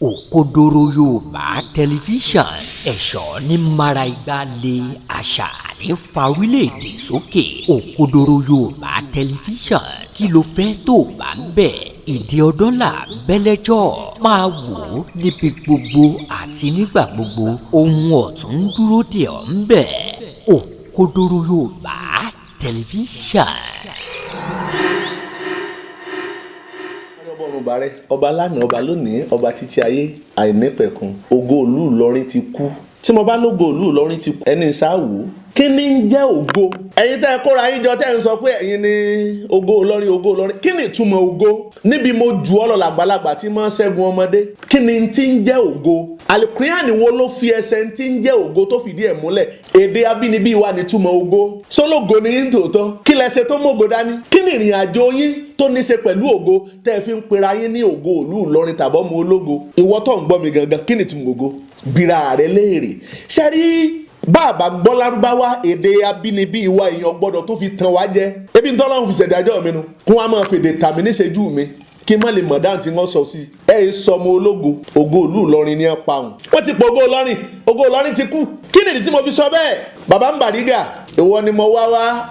Òkodoro Yorùbá Tẹlifíṣàn, ẹ̀ṣọ́ ní mara igba lé, àṣà ní fa orílẹ̀-èdè sókè. Òkodoro Yorùbá Tẹlifíṣàn, kí ló fẹ́ tó bá ń bẹ̀? Ìdí ọdọ́là bẹ́lẹ́jọ́ máa wò ó níbi gbogbo àti nígbà gbogbo. Ohun ọ̀tún ń dúró dè ọ́ ń bẹ̀. Òkodoro Yorùbá Tẹlifíṣàn. Ọba ọ̀run bàrẹ, ọba lánàá, ọba lónìí, ọba títí ayé àìnípẹ̀kun. Ògo ìlú Ìlọrin ti kú. Tí mo bá lógo ìlú Ìlọrin ti kú, ẹni ṣáàwó, kí ni ń jẹ́ ògo? Ẹ̀yin tẹ́ ẹ kóra yín jọ, tẹ́ ẹ ń sọ pé ẹ̀yin ni ògo Ìlọrin, ògo Ìlọrin, kí ni ìtumọ̀ ògo? Níbi mo jù ọ́ lọ làgbàlagbà tí máa ń ṣẹ́gun ọmọdé, kí ni ti ń jẹ́ ògo? Alukurani wo ló fi ẹsẹ̀ tí ń jẹ́ ògo tó fìdí ẹ̀ múlẹ̀? Èdè abínibí wa ní túmọ̀ ògo. Sólógo ní yín tòótọ́? Kí lẹ ṣe tó mọ̀gò dání? Kí ni ìrìn àjò yín tó ní ṣe pẹ̀lú ògo tẹ́ ẹ fi ń pera yín ní ògo ìlú Ìlọrin tàbọ̀ mọ ológo? Ìwọ tó ń gbọ́ mi gangan, kí ni túmọ̀ ògo? Bira rẹ léèrè. Ṣe rí bàbá gbọ́ lárúbáwá, èdè abínibí wa, èèyàn gbọ́dọ̀ tó fi tàn wá jẹ. Ebi ń tọ́lọ́run fi ṣẹ̀dájọ́ mi nu kún wa máa fèdè tàmí níṣẹ́jú mi kí n má lè mọ̀ dáhùn tí wọ́n sọ sí i. Ẹ ẹ sọmọ ológo, ògo ìlú Ìlọrin ní apá òun. Wọ́n ti pọ̀ ògo Ìlọrin, ògo Ìlọrin ti kú. Kí nìdí tí mo fi sọ bẹ́ẹ̀? Bàbá ń Bàrígà, ìwọ ni mo wá wá.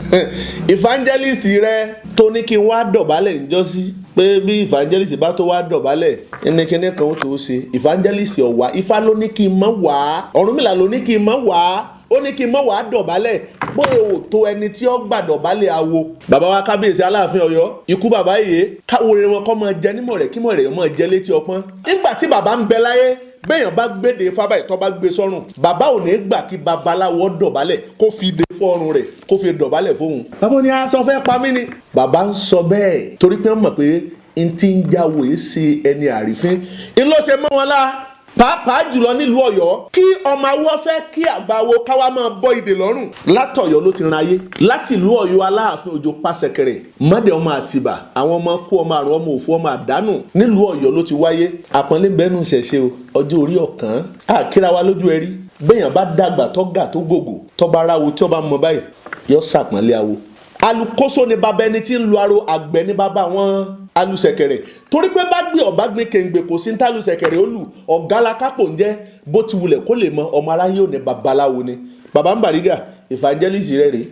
Evangelist rẹ tó ní kí n wá dọ̀bálẹ̀ ńjọ́ sí pé bí evangelist bá tó wá dọ̀bálẹ̀ ní kíní kan ó tó ṣe. Evangelist ọ̀wá, Ifá ló ní kí n má wá, Ọ̀rúnmìlà ló ní kí n má wá, ó ní kí n má wá dọ̀bálẹ̀ bóyá ò tó ẹni tí ó gbà dọ̀bálẹ̀ awo. Bàbá wa kábíyèsí Aláàfin Ọ̀yọ́, ikú bàbá yìí, káwo rere wọn kọ́ máa jẹ nímọ̀ rẹ̀, kí mọ̀ rẹ̀ máa jẹ létí ọpọ́n. Nígbà tí bàbá ń bẹ láyé, béèyàn bá gbéde fábà ìtọ́ bá gbé sọ́rùn, bàbá ò ní gbà kí babaláwo dọ̀bálẹ̀ kó fi de fọ́rùn rẹ̀, kó fi dọ̀bálẹ̀ fóun. Bàbá ní aṣọ fẹ́ pa mí ni. Bàbá ń sọ bẹ́ẹ̀ torí pé wọ́n mọ̀ pé n ti ń jáwé ṣe ẹni àrífín. Ìlú ṣe mọ́ wọn lá, pàápàá jùlọ nílùú Ọ̀yọ́, kí ọmọ awọ fẹ́ kí àgbáwo káwá máa bọ́ ìdè lọ́rùn. Látọ̀yọ́ ló ti ran ayé, láti ìlú Ọ̀yọ́ Aláàfin Òjó pàṣẹkẹrẹ mọdẹ, ọmọ Àtìbà, àwọn ọmọ kú, ọmọ àrùn, ọmọ òfò, ọmọ àdánù, nílùú Ọ̀yọ́ ló ti wáyé. Àpọ́nlé bẹnu ṣẹṣẹ o, ọjọ́ orí ọ̀kan àkíra wa lójú ẹrí. Béèyàn bá dàgbà tọ́gà tó gògò, tọ́ba ráwo tí ọba mọ báyìí, yọ sàpọ́nlé awo. Alukoso ni bàbá ẹni tí ń lu aro, àgbẹ̀ ní bàbá wọn alùsẹ̀kẹ̀rẹ̀, torí pé bá gbé ọba gbé kéńgbé, kò sí ní tálùsẹ̀kẹ̀rẹ̀ ó lù. Ọ̀gá la kápò ń jẹ́, bó ti wulẹ̀ kó lè mọ ọmọ aráyé ò ní babaláwo ni. Bàbá ń Bàrígà, evangelist rẹ̀ rèé.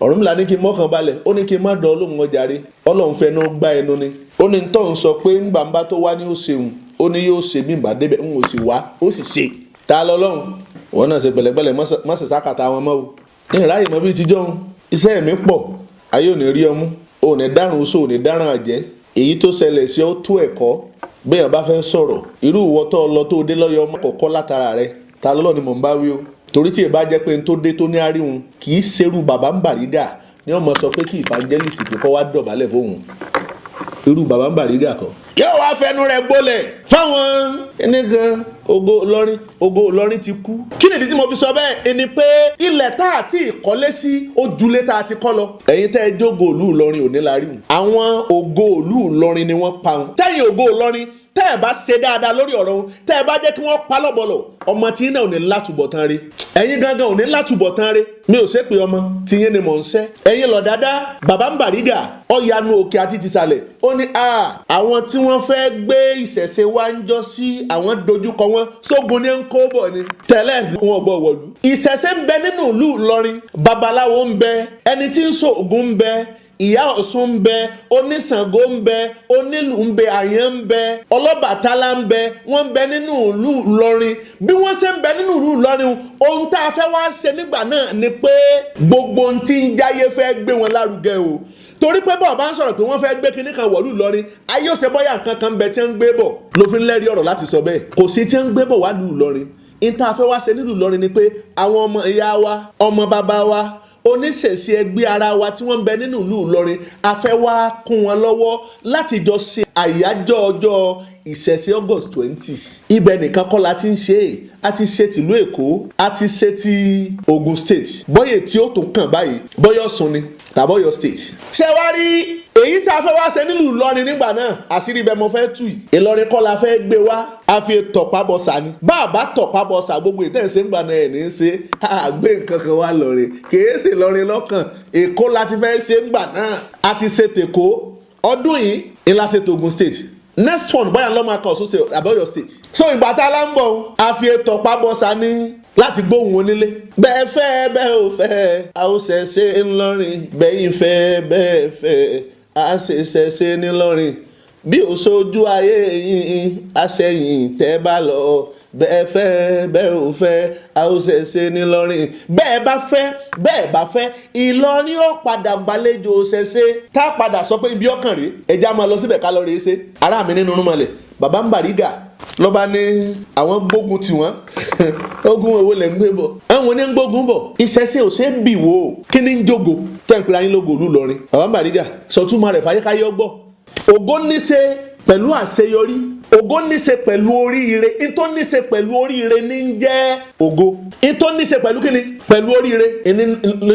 Ọ̀rúnmìlà ní kí n mọ́kàn balẹ̀, ó ní kí n má dán olóhùn ọjà rè. Ọlọ́run fẹnu gbá ẹnu ni. Ó ní tó ń sọ pé ńgbà ń bá tó wá ní ó ṣeun, ó ní yóò ṣe mí bá débẹ̀, ń ò sì wá, ó sì ṣe. Ta lọ́lọ́run wọn náà ṣe pẹ̀lẹ́pẹ̀lẹ́, mọ́sẹ̀ sákàtà wọn mọ́ o. Ní ìráyè mọ́ bíi tíjọ́ ń iṣẹ́ mi pọ̀, ayé ò ní rí ọmú, ò ní dárùn oṣù, ò ní dáràn àjẹ́. Èyí tó ṣẹlẹ̀ sí ó tó ẹ̀kọ́. Béèyàn bá fẹ́ sọ̀rọ̀, irú ìwọ tó lọ tó dé lọ́yọ̀ ọmọ kọ̀ọ̀kọ́ látara rẹ̀, ta lọ́lọ́ ni mò ń bá wí o. Torí tí ìbá jẹ́ pé n tó dé tó ní àríwun, kì í ṣerú bàbá ń Bàrígà ni wọ́n mọ̀ sọ pé kí evangelist pé kọ́ wá dọ̀bálẹ̀ fóun. Irú bàbá ń Bàrígà kọ́. Yóò wá fẹnu rẹ̀ gbolẹ̀ fáwọn ẹnìkan. Ògo Ìlọrin, ògo Ìlọrin ti kú. Kí nìdí tí mo fi sọ bẹ́ẹ̀? Ẹni pé ilẹ̀ tá a ti kọ́lé sí ojúlé tá a ti kọ́ lọ. Ẹ̀yin tẹ́ ẹ jógo ìlú Ìlọrin, òní la rí wọn. Àwọn ògo ìlú Ìlọrin ni wọ́n pa wọn. Tẹ́yìn ògo Ìlọrin, tẹ́ ẹ bá ṣe dáadáa lórí ọ̀rọ̀ wọn, tẹ́ ẹ bá jẹ́ kí wọ́n pa lọ́bọ̀lọ̀, ọmọ tí náà ò ní látúbọ̀tán rí. Ẹ̀yin gangan ò ní látúbọ̀tán rí. Mi ò ṣépè ọmọ tiyín ni mò ń ṣẹ́. Ẹ̀yin lọ dáadáa. Bàbá ń Bàrígà ọ̀yanu òkè àti tìsàlẹ̀, ó ní àwọn tí wọ́n fẹ́ gbé ìṣẹ̀ṣe wá ń jọ sí àwọn dojúkọ wọn sógun ní ń kó bọ̀ ni tẹ́lẹ̀ wọn gbọ́ wọ̀lú. Ìṣẹ̀ṣe ń bẹ nínú ìlú Ìlọrin, babaláwo ń bẹ, ẹni tí ń ṣoògùn ń bẹ, ìyá Ọ̀ṣun ń bẹ, oníṣàngó ń bẹ, onílù ń bẹ, àyàn ń bẹ, ọlọ́bàtálá ń bẹ, wọ́n ń bẹ nínú ìlú Ìlọrin. Bí wọ́n ṣe ń bẹ nínú ìlú Ìlọrin, ohun tá a fẹ́ wá ṣe nígbà náà ni pé gbogbo ohun tí ń jáyé fẹ́ gbé wọn lárugẹ o. Torí pé bọ́ọ̀ bá ń sọ̀rọ̀ pé wọ́n fẹ́ gbé kinní kan wọ̀lú Ìlọrin, ayé ó ṣe bọ́yà nǹkan kan bẹ tí ń gbé bọ̀ ló fi ń lẹ́rìí ọ̀rọ̀ láti sọ bẹ́ẹ̀. Kò sí tí ń gbé bọ̀ wá lù Ìlọrin. Ní tá a fẹ́ wá ṣe nílùú Ìlọrin ni pé àwọn ọmọ ìyá wa, ọmọ bàbá wa, oníṣẹ̀ṣe ẹgbẹ́ ara wa tí wọ́n ń bẹ nínú ìlú Ìlọrin, a fẹ́ wá kún wọn lọ́wọ́ láti jọ ṣe àyájọ́ ọjọ́ ìṣẹ̀ṣe August 20. Ibẹ̀ nìkan kọ́ la ti ń ṣe é. A ti ṣe tìlú Èkó, a ti ṣe ti Ogun State, bọ́yè tí ó tún kàn báyìí, bọ́yọ̀ Ọ̀ṣun ni tàbọ̀yọ̀ State. Ṣé wá rí èyí tá a fẹ́ wá ṣe nílùú Ìlọrin nígbà náà? Àṣírí ibẹ̀ mo fẹ́ tù yìí. Ìlọrin kọ́ la fẹ́ gbé wá, a fi tọ̀pá bọ̀sà ni. Bá a bá tọ̀pá bọ̀sà, gbogbo ìtẹ̀sẹ̀ ń gbà náà ẹ̀ ní í ṣe àgbé nǹkan kan wá lọ́rin, kìí ṣe Ìlọrin lọ́kàn. Èkó la ti fẹ́ ṣe ń gbà náà. A ti ṣe tèkó ọdún yìí, ńlá ṣe tògùn State. Next one, bóyá lọ́mọ akọ Ọ̀ṣun State àbí Ọ̀yọ́ State. So ìgbà tá a lá ń bọ̀, a fi ètò pàbọ̀sà ní láti gbóhùn onílé. Bẹ́ẹ̀ fẹ́ bẹ́ẹ̀ ò fẹ́, a ó ṣẹ̀ṣẹ̀ ńlọrin. Bẹ́yìn fẹ́ bẹ́ẹ̀ fẹ́, a ṣe ṣẹ̀ṣẹ̀ ńlọrin. Bí ò sojú ayé yín, àṣẹyìn tẹ́ bá lọ. Bẹ́ẹ̀ fẹ́ bẹ́ẹ̀ ò fẹ́, a ó ṣẹ̀ṣẹ̀ ńlọrin. Bẹ́ẹ̀ bá fẹ́ bẹ́ẹ̀ bá fẹ́, Ìlọrin ó padà gbàlejò ṣẹ̀ṣẹ̀. Tá a padà sọ pé ibi ọkàn rèé, ẹja máa lọ síbẹ̀ ká lọ rèé ṣe. Ará mi nínú rúmọlẹ̀, bàbá ń Bàrígà lọ́ba ní àwọn gbógun tiwọn. Ogun èwo lẹ̀ ń gbé bọ̀? Àwọn oní ń gbógun bọ̀. Ìṣẹ̀ṣe ò ṣe é bì wò ó. Kí ni ń jogo tẹ́ ń pera yín lógo ìlú Ìlọrin? Bàbá ń Bàrígà sọtúmọ̀ rẹ̀ fàyíkáyọ́ gbọ́. Ògo níṣe pẹ̀lú àṣeyọrí, ògo níṣe pẹ̀lú oríire. Ntọ́ níṣe pẹ̀lú oríire ní ń jẹ́ ògo. Ntọ́ níṣe pẹ̀lú kíni? Pẹ̀lú oríire ní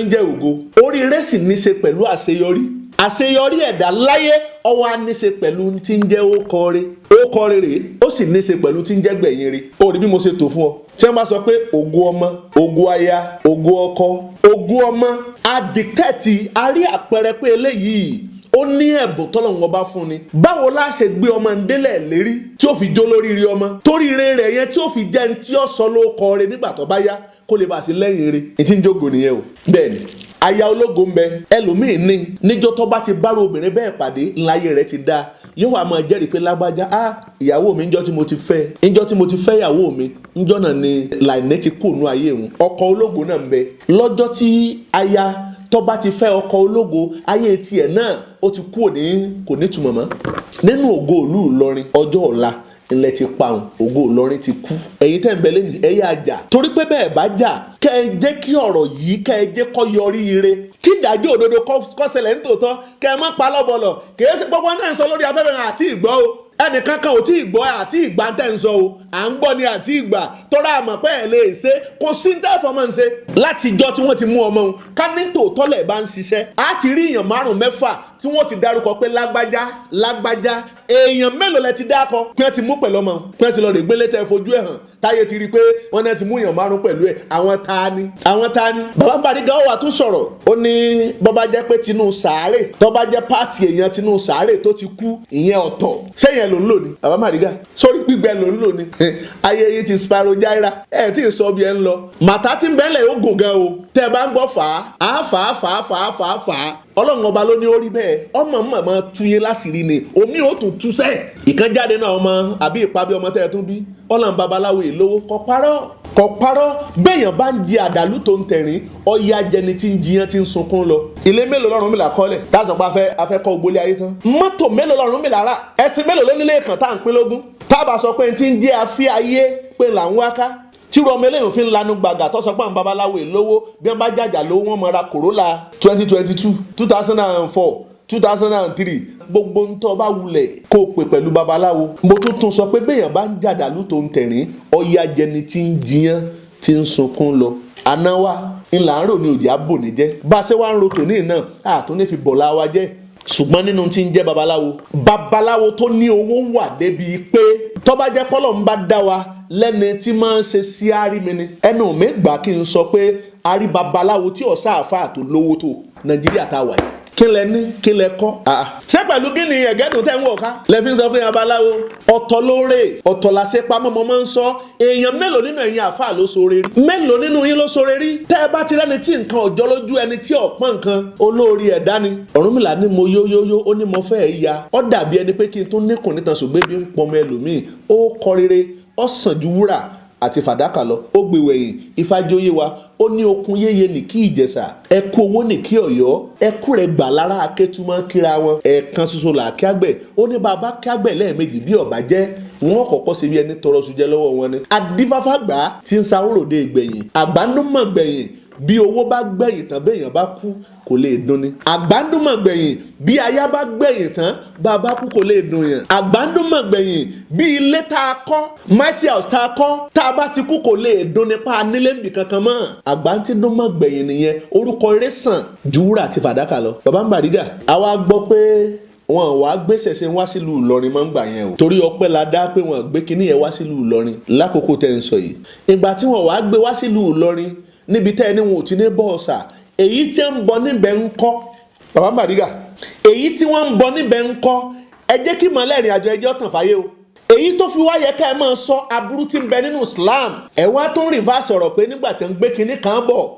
ń jẹ́ ògo. Oríire sì níṣe pẹ̀lú àṣeyọrí. Àṣeyọrí ẹ̀dá láyé ọwọ́ á níṣe pẹ̀lú tí ń jẹ́ ókọre. Ókọre rèé, ó sì níṣe pẹ̀lú tí ń jẹ́ gbẹ̀yìn re. Ó rí bí mo ṣe tò fún ọ. Tí wọ́n bá sọ pé ògo ọmọ, ògo aya, ògo ọkọ, ògo ọmọ, a dìtẹ́ẹ̀tì, a rí àpẹẹrẹ pé eléyìí ó ní ẹ̀bùn tọ́lọ́run ọba fún ni. Báwo la ṣe gbé ọmọ ndélẹ̀ lérí tí ó fi jó lóríire ọmọ, toríire rẹ̀ yẹn tí ó fi jẹ́ ní tí ó sọ ló kọ re nígbà tó bá yá, kó lè bá a sí lẹ́yìn re. Ètí ń jógo nìyẹn o. Bẹ́ẹ̀ ni aya ológo ń bẹ, ẹlòmíín ní níjọ́ tó bá ti bárò obìnrin bẹ́ẹ̀ pàdé, ńláyé rẹ̀ ti dáa. Yóò wá máa jẹ́rìí pé lágbájá, á ìyàwó mi, ńjọ́ tí mo ti fẹ́, ńjọ́ tí mo ti fẹ́ ìyàwó mi, ńjọ́ náà ni làìní ti kú ònú ayé òun. Ọkọ ológo náà ń bẹ. Lọ́jọ́ tí aya tó bá ti fẹ́ ọkọ ológo, ayé tiẹ̀ náà ó ti kú òní, kò ní túmọ̀ mọ́. Nínú ògo ìlú Ìlọrin, ọjọ́ ọ̀la ilẹ̀ ti parun, ògo Ìlọrin ti kú. Ẹ̀yin tẹ́ ń bẹ lẹ́nu, ẹ yá jà, torí pé bẹ́ẹ̀ bá jà, kẹ́ ẹ jẹ́ kí ọ̀rọ̀ yìí, kẹ́ ẹ jẹ́ kó yọrí ire, kí ìdájọ́ òdodo kó ṣẹlẹ̀ nítòótọ́, kẹ́ ẹ má pa lọ́bọ̀lọ̀. Kì í ṣe gbogbo náà ń sọ lórí afẹ́fẹ́ àti ìgbọ́ o. Ẹnìkan kan ò tí ì gbọ́ àti ìgbà tẹ́ ń sọ o. À ń gbọ́ ni àti ìgbà tọ́ra àmọ̀ pé ẹ̀ lè ṣe. Kò sí ní tẹ́fọ̀ máa ń ṣe. Láti ìjọ tí wọ́n ti mú ọmọ òun, ká ní tòótọ́ lẹ̀ bá ń ṣiṣẹ́, á ti rí èèyàn márùn mẹ́fà tí wọ́n ti dárúkọ pé lágbájá lágbájá. Èèyàn mélòó lẹ ti dákọ pé wọ́n ti mú pẹ̀lú ọmọ òun, pé wọ́n ti lọ rè gbélé tẹ́ fojú ẹ̀ hàn, táyé ti rí i pé wọ́n náà ti mú èèyàn márùn pẹ̀lú ẹ̀? Àwọn ta ni? Àwọn ta ni? Bàbá Bàrígà wà tún sọ̀rọ̀, ó ní bọ́ bá jẹ́ pé tinú sàárè, tó bá jẹ́ páàtì èèyàn tinú sàárè tó ti kú, ìyẹn ọ̀tọ̀. Ṣé yẹn ló ń lò ní? Bàbá Bàrígà, sórí gbígbẹ ló ń lò ní. Ayé yìí ti spirogyra, ẹ tí ì sọ bí ẹ ń lọ. Màtá tí ń bẹ́lẹ̀ ó gùn gan o. Tẹ́ ẹ bá ń gbọ́ fà á fà á fà á fà á fà á fà á, Ọlọ́run ọba ló ní ó rí bẹ́ẹ̀. Ọmọ mọ̀mọ́ túyé láṣìírí ni omi ò tún túṣẹ́. Ìkan jáde náà, ọmọ àbí ìpàbí ọmọ tẹ́ ẹ tún bí, Ọlọ́run babaláwo ìlówó kọ parọ́, kọ parọ́. Béèyàn bá ń di àdàlú tó ń tẹ̀rín, ọ̀ya jẹni tí ń jiyàn tí ń sunkún lọ. Ilé mélòó lọ́rùn mi là kọ́lẹ̀ táàsán pa afẹ́ kọ́ ògbólé ayé tán? Mọ́tò mélòó lọ́rùn mi là rà? Ẹṣin mélòó ló nílé kan tá à ń pín lógún? Tábà sọ pé tí ń jẹ́ afí ayé pé là ń wá ká, tíru ọmọ eléyìí fi ń lanu gbàgà tó sọ pé àwọn babaláwo ìlówó, bí wọ́n bá jàjà lówó, wọ́n mọra Corolla 2022, 2004, 2003. Gbogbo ń tọ́ bá wulẹ̀ kó o pè pẹ̀lú babaláwo. Mo tún tún sọ pé béèyàn bá ń jàdàlú tó ń tẹ̀rín, ọ̀ya jẹni tí ń jiyàn tí ń sunkún lọ. Àná wa ńlá ń rò ní òjì àbò ní jẹ́. Bá a ṣe wá ń ro tòní náà, àtún ní fi bọ̀lá wa jẹ́. Ṣùgbọ́n nínú tí ń jẹ́ babaláwo, babaláwo tó ní owó wà débi pé tó bá jẹ́ pọ́lọ̀ ń bá dá wa lẹ́ni tí máa ń ṣe sí àrími ni, ẹnu mi gbà kí n sọ pé a rí babaláwo tí ọ̀sá àáfàá tó lówó tó Nàìjíríà tá a wà yìí. Kí lẹ ní? Kí lẹ kọ́? Ṣé pẹ̀lú kí ni ẹ̀gẹ́dùn tẹ́ ń wọ̀ ká lẹ fi ń sọ pé babaláwo ọ̀tọ̀ lóore, ọ̀tọ̀ làṣẹ pamọ́? Mọ́ máa ń sọ, èèyàn mélòó nínú ẹ̀yin àáfàá ló ṣoore rí? Mélòó nínú yín ló ṣoore rí? Tẹ́ ẹ bá ti rẹ́ni tí nǹkan ọ̀jọ́ lójú, ẹni tí ọ̀pọ̀n nǹkan, olórí ẹ̀dá ni. Ọ̀rúnmìlà ní mo yó yó yó, ó ní mo fẹ́ ẹ̀ ya, ó dàbí ẹni pé kí n tún níkùn nítan, ṣùgbọ́n ebi ń pọnmọ ẹlòmíì. Ó kọ rere, ó sàn ju wúrà àti fàdákà lọ. Ó gbé wẹ̀yìn ìfàjọyé wa, ó ní okun yéye ní kí Ìjẹ̀ṣà, ẹkú owó ní kí Ọ̀yọ́, ẹkú rẹ̀ gbà lára akétúmọ̀ kíra wọn. Ẹ̀ẹ̀kan ṣoṣo là kíágbẹ̀. Ó ní bàbá kíágbẹ̀ lẹ́ẹ̀mejì, bí ọ̀bá jẹ́ wọn kọ́kọ́ ṣe bí ẹni tọrọ sùjẹ́ lọ́wọ́ wọn ni. Adífáfá gbà tí ń sahóròde ìgbẹ̀yìn, àgbándúmọ̀ gbẹ̀yìn. Bí owó bá gbẹ̀yìn tán, béèyàn bá kú, kò lè dùn ni. Àgbándúmọ̀ gbẹ̀yìn, bí aya bá gbẹ̀yìn tán, bàbá kú, kò lè dùn yàn. Àgbándúmọ̀ gbẹ̀yìn, bí ilé tá a kọ́, mighty house tá a kọ́, tá a bá ti kú, kò lè dùn nípa nílé nbì kankan mọ́. Àgbándúmọ̀ gbẹ̀yìn nìyẹn. Orúkọ eré sàn ju wúrà àti fàdákà lọ. Bàbá ń Bàrígà, àwa gbọ́ pé wọn wàá gbé ṣẹ̀ṣẹ̀ wá sílùú Ìlọrin máa ń gbà yẹn o, torí ọpẹ́ la dá pé wọn gbé kinní yẹn wá sílùú Ìlọrin lákòókò tẹ́ ń sọ yìí. Ìgbà tí wọn wàá gbé wá sílùú Ìlọrin, níbi tẹ́ ẹ ní wọn ò ti ní bọ́ọ̀sà, èyí tí ń bọ níbẹ̀ ń kọ́? Bàbá Bàrígà, èyí tí wọ́n ń bọ níbẹ̀ ń kọ́? Ẹ jẹ́ kí mọ̀lẹ́ ìrìn àjò ẹjọ́ tàn fáyé o. Èyí tó fi wá yẹ ká ẹ máa sọ aburú tí ń bẹ nínú Islam, ẹ wá tó ń reverse ọ̀rọ̀ pé nígbà tí ń gbé kinní kan bọ̀,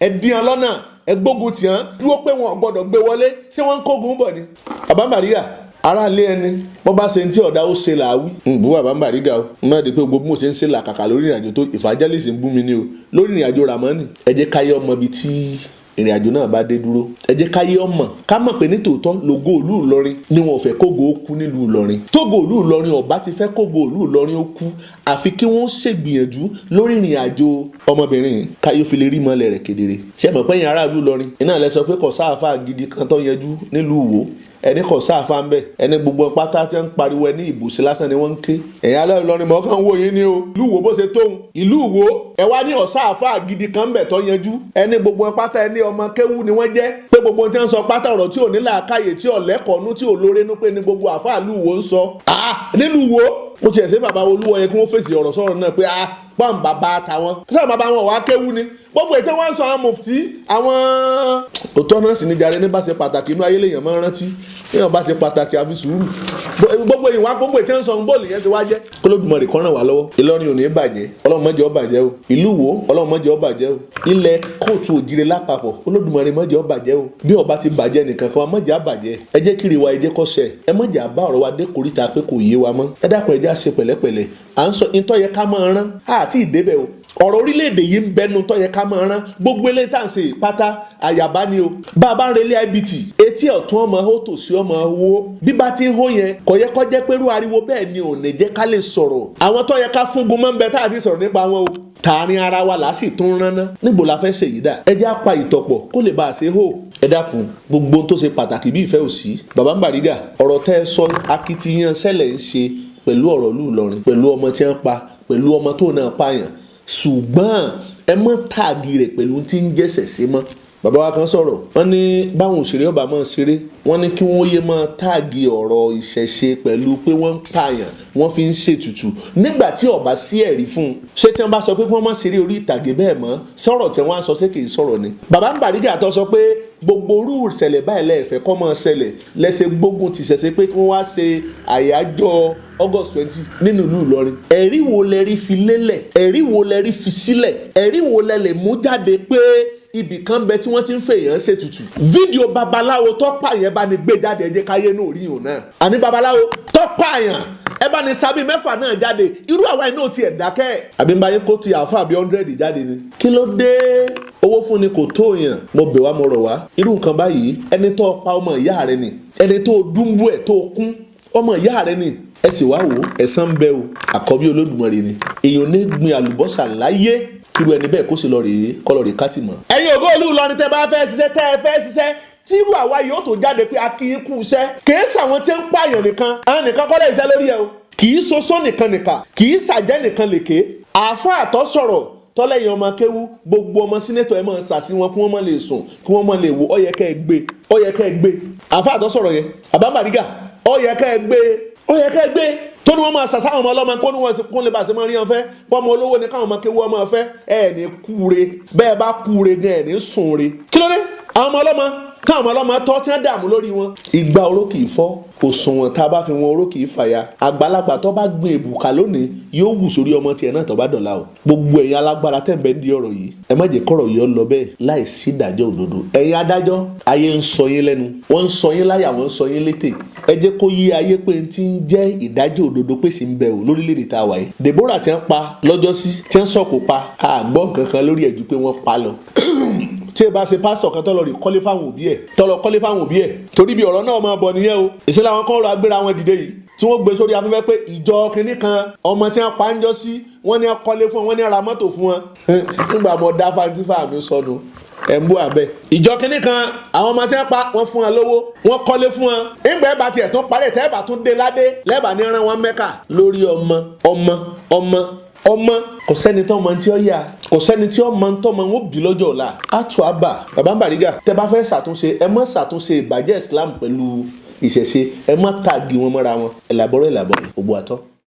ẹ dín an lọ́nà, ẹ gbógun tì án dúró pé wọn ò gbọ́dọ̀ gbé wọlé. Ṣé wọ́n ń kógun bọ̀ ni? Bàbá Bariga, ará ilé ẹni bọ́ bá ṣe ń tí ọ̀dà ó ṣe làáwí. Ń bú bàbá Bariga o, má di pé gbogbo bí mo ṣe ń ṣe làkàkà lórí ìrìnàjò tó evangelist ń bú mi ní o lórí ìrìnàjò Ramani. Ẹ jẹ́ káyé ọmọ ibi tí ìrìnàjò náà bá dé dúró. Ẹ jẹ́ káyé ọmọ ká mọ̀ pé nítòótọ́ lógo ìlú Ìlọrin ni wọn ò fẹ́ kógo ó kú nílùú Ìlọrin. Tógo ìlú Ìlọrin ọba ti fẹ́ kógo ìlú Ìlọrin ó kú, àfi kí wọ́n ṣègbìyànjú lórí ìrìnàjò ọmọbìnrin káyé fi lè rí mọ́lẹ̀ rẹ̀ kedere. Ṣé mọ̀ pé ẹ̀yin aráàlú Ìlọrin iná lẹ sọ pé kò sáàfà gidi kan tó yanjú nílùú Ìwó, ẹni kò sáàfà ń bẹ, ẹni gbogbo pátá tí ń pariwo ẹni ìbòsí lásán ni wọ́n ń ké. Ẹ̀yin aráàlú Ìlọrin mọ̀ kàn wò yín ni o. Ìlú Ìwó bó ṣe tóun, ìlú Ìwó ẹ wá ní ọ̀sáàfà gidi kan ń bẹ tó yanjú, ẹni gbogbo pátá ẹni ọmọ kéwú ni wọ́n jẹ́, pé gbogbo tí wọ́n sọ pátá ọ̀rọ̀ tí ò ní làákàyè, tí ò lẹ́kọ̀ọ́nú, tí ò lórénú, pé ní gbogbo àfáà ìlú Ìwó ń sọ. Nílùú Ìwó mo tiẹ̀ ṣe bàbá Olúwo yẹ kí wọ́n fèsì ọ̀rọ̀ sọ̀rọ̀ náà pé pọ́n bàbá tàwọn sáà bàbá wọn wàá kéwú ni gbogbo ètò wọn sọ àwọn mufti àwọn. Òótọ́ náà sì ní jàre ní bá ṣe pàtàkì inú ayé lèèyàn máa ń rántí, èèyàn bá ti pàtàkì àfi sùúrù gbogbo ìwà gbogbo ètò ń sọ bóòlù yẹn ti wá jẹ́. K'Olódùmarè kó ràn wá lọ́wọ́. Ìlọrin ò ní bàjẹ́, Ọlọ́run má jẹ́ ó bàjẹ́ o. Ìlú Ìwó, Ọlọ́run má jẹ́ ó bàjẹ́ o. Ilẹ̀ kóòtù òjìrè lápapọ̀, Olódùmarè má jẹ́ ó bàjẹ́ o. Bí ọba ti bàjẹ́ nìkan kan, má jẹ́ á bàjẹ́. Ẹ jẹ́ kiri wa, ẹ jẹ́ kó ṣẹ, ẹ má jẹ́ á bá ọ̀rọ̀ wa dé kòríta pé kò yé wa mọ́. Ẹ dákun, ẹ jẹ́ á ṣe pẹ̀lẹ́pẹ̀lẹ́. À ń sọ ìtọ́ yẹ ká máa rán àti ìdébẹ̀ o. Ọ̀rọ̀ orílẹ̀-èdè yìí ń bẹnu tó yẹ ká máa rán. Gbogbo eléyìí tá à ń ṣe ìpátá àyàbá ni o. Bá a bá ń relé IBT, etí ọ̀tún ọmọ ó tòsí ọmọ wo bí bá ti ń hó yẹn, kò yẹ kó jẹ́ pé irú ariwo bẹ́ẹ̀ ni ò ní jẹ́ ká lè sọ̀rọ̀. Àwọn tó yẹ ká fúngun mọ́ ń bẹ tá a ti sọ̀rọ̀ nípa wọn o. Tààrin ara wa là á sì tún rán ná. Níbo la fẹ́ ṣèyí dà? Ẹ jẹ́ á pa ìtọ̀pọ̀ kó lè bá a ṣe hó. Ẹ dákun, gbogbo ohun tó ṣe pàtàkì bí ìfẹ́ ò sí. Bàbá Bariga, ọ̀rọ̀ tẹ́ ẹ sọ akitiyan ṣẹlẹ̀ ń ṣe pẹ̀lú ọ̀rọ̀ ìlú Ìlọrin, pẹ̀lú ọmọ tí wọ́n pa, pẹ̀lú ọmọ tó náà pààyàn, ṣùgbọ́n ẹ mọ́ tààgì rẹ̀ pẹ̀lú tí ń jẹ́sẹ̀ sí mọ́. Bàbá wa kan sọ̀rọ̀, wọ́n ní báwọn òṣèré ọba máa ń ṣeré, wọ́n ní kí wọ́n yé máa tààgì ọ̀rọ̀ ìṣẹ̀ṣe pẹ̀lú pé wọ́n ń pààyàn, wọ́n fi ń ṣètùtù nígbà tí ọba sí ẹ̀rí fún un. Ṣé tí wọ́n bá sọ pé kí wọ́n má ṣeré orí ìtàgé bẹ́ẹ̀ mọ́, sọ̀rọ̀ tí wọ́n á sọ ṣé kì í sọ̀rọ̀ ni? Bàbá Bariga tó sọ pé gbogbo orú ìṣẹ̀lẹ̀ báyìí lẹ́ẹ̀fẹ́ kọ́ máa ṣẹlẹ̀, lẹ́sẹ̀ gbógun ti ṣẹ̀ṣẹ̀ pé kí wọ́n wá ṣe àyájọ́ August 20 nínú ìlú Ìlọrin. Ẹ̀rí wo lẹ rí fi lélẹ̀? Ẹ̀rí wo lẹ rí fi sílẹ̀? Ẹ̀rí wo lẹ lè mú jáde pé ibì kan bẹ tí wọ́n ti ń fèèyàn ṣètùtù? Fídíò babaláwo tó pààyàn bá ní gbé jáde, ẹ jẹ́ káyé náà rí ìhùn náà. Àní babaláwo tó pààyàn ẹ bá ní sábì mẹ́fà náà jáde, irú àwa iná ti ẹ̀ dákẹ́. Àbí ń bá yín kó ti àáfà bí 100 jáde ni. Kí ló dé? Owó fún ni kò tó yàn. Mo bẹ̀ wá, mo rọ̀ wá. Irú nǹkan báyìí, ẹni tó pa ọmọ ìyá rẹ ni, ẹni tó dúnbú ẹ̀ tó kún ọmọ ìyá rẹ ni. Ẹ sì wá wò, ẹ̀san ń bẹ o. Àkọ́bí Olódùmarè ni. Èèyàn ní gbin àlùbọ́sà láyé kíru ẹni bẹ́ẹ̀ kó sì lọ rèé kọ́ lọ rèé kátì mọ́. Ẹ̀yin ògo ìlú Ìlọrin tẹ́ bá fẹ́ ṣiṣẹ́, tẹ́ ẹ fẹ́ ṣiṣẹ́ tírú àwa yóò tó jáde pé a kì í kú iṣẹ́. Kì í sàwọn tí ń pààyàn nìkan, àwọn nìkan kọ́ lè ṣiṣẹ́ lórí ẹ o. Kì í soso nìkan nìkan, kì í ṣàjẹ́ nìkan lèké. Àáfàá tó sọ̀rọ̀ tọ́lẹ́yìn ọmọ kéwú, gbogbo ọmọ sínétọ̀ ẹ máa ṣàṣì wọn kí wọ́n má lè sùn, kí wọ́n má lè wò, ó yẹ kẹ́ ẹ gbé, ó yẹ kẹ́ ẹ gbé. Àáfàá tó sọ̀rọ̀ yẹn, Bàbá Bariga, ó yẹ kẹ́ ẹ gbé, ó yẹ kẹ́ ẹ gbé. Tó ní wọ́n máa ṣàṣà àwọn ọmọ ọlọ́mọ kó ní wọ́n kó lè bá ṣe máa rí wọn fẹ́, pọ́nmọ olówó ni káwọn ọmọ kéwú ọmọ fẹ́. Ẹ ní kúre, bẹ́ẹ̀ bá kúre gan ẹ̀ ní sùn re. Kí ló dé? Àwọn ọmọ ọlọ́mọ káwọn ọmọ ọlọ́mọ tọ́ tí wọ́n dààmú lórí wọn. Ìgbà oró kì í fọ́, òṣùwọ̀n tá a bá fi wọn oró kì í fàya. Àgbàlagbà tó bá gbin èbùkà lónìí yóò wù sórí ọmọ tiẹ̀ náà tó bá dọ̀la o. Gbogbo ẹ̀yin alágbára tẹ̀ ń bẹ ní ọ̀rọ̀ yìí, ẹ má jẹ́ kọ́rọ̀ yìí ó lọ bẹ́ẹ̀ láì sí ìdájọ́ òdodo. Ẹ̀yin adájọ́, ayé ń sọ yín lẹ́nu, wọ́n ń sọ yín láyà, wọ́n ń sọ yín létè. Ẹ jẹ́ kó yé ayé pé n ti ń jẹ́ ìdájọ́ òdodo pé sì ń bẹ o lórílẹ̀‐èdè tá a wà yìí. Deborah tí wọ́n pa lọ́jọ́sí, tí wọ́n sọ̀kò pa, a gbọ́ nǹkan kan lórí ẹ̀ ju pé wọ́n pa lọ. Tí ẹ bá ṣe pásítọ̀ kan tọ́lọ rí kọ́lé fáwọn òbí ẹ̀, tọ́lọ kọ́lé fáwọn òbí ẹ̀, torí bí ọ̀rọ̀ náà máa bọ̀ nìyẹn o. Ìṣẹ̀lẹ̀ àwọn kan rọ agbéra wọn dìde yìí tí wọ́n gbé sórí afẹ́fẹ́ pé ìjọ kínní kan ọmọ tí wọ́n pa ń jọ sí, wọ́n ní kọ́lé fún wọn, wọ́n ní ra mọ́tò fún wọn. Nígbà mo dá fantífà mi sọnù, ẹ̀ ń bú abẹ́. Ìjọ kínní kan àwọn ọmọ tí wọ́n pa, wọ́n fún wọn lówó, wọ́n kọ́lé fún wọn. Nígbà ẹ̀ bá tiẹ̀ tún parẹ́, tẹ́ ẹ̀ bá tún dé ládé lẹ́ẹ̀bà ní ran wọn Mẹ́kà lórí ọmọ ọmọ ọmọ ọmọ. Kò sẹ́ni tó mọ tí ó yà, kò sẹ́ni tí ó mọ tó mọ wọn bí lọ́jọ́ ọ̀la. Àtú àbà Bàbá Bariga, tẹ́ bá fẹ́ ṣàtúnṣe, ẹ má ṣàtúnṣe ìbàjẹ́ Islam pẹ̀lú ìṣẹ̀ṣe, ẹ má tàgì wọn mọ́ra wọn. Ẹ̀làbọ̀rọ̀ ẹ̀làbọ̀ ògbó àtọ́.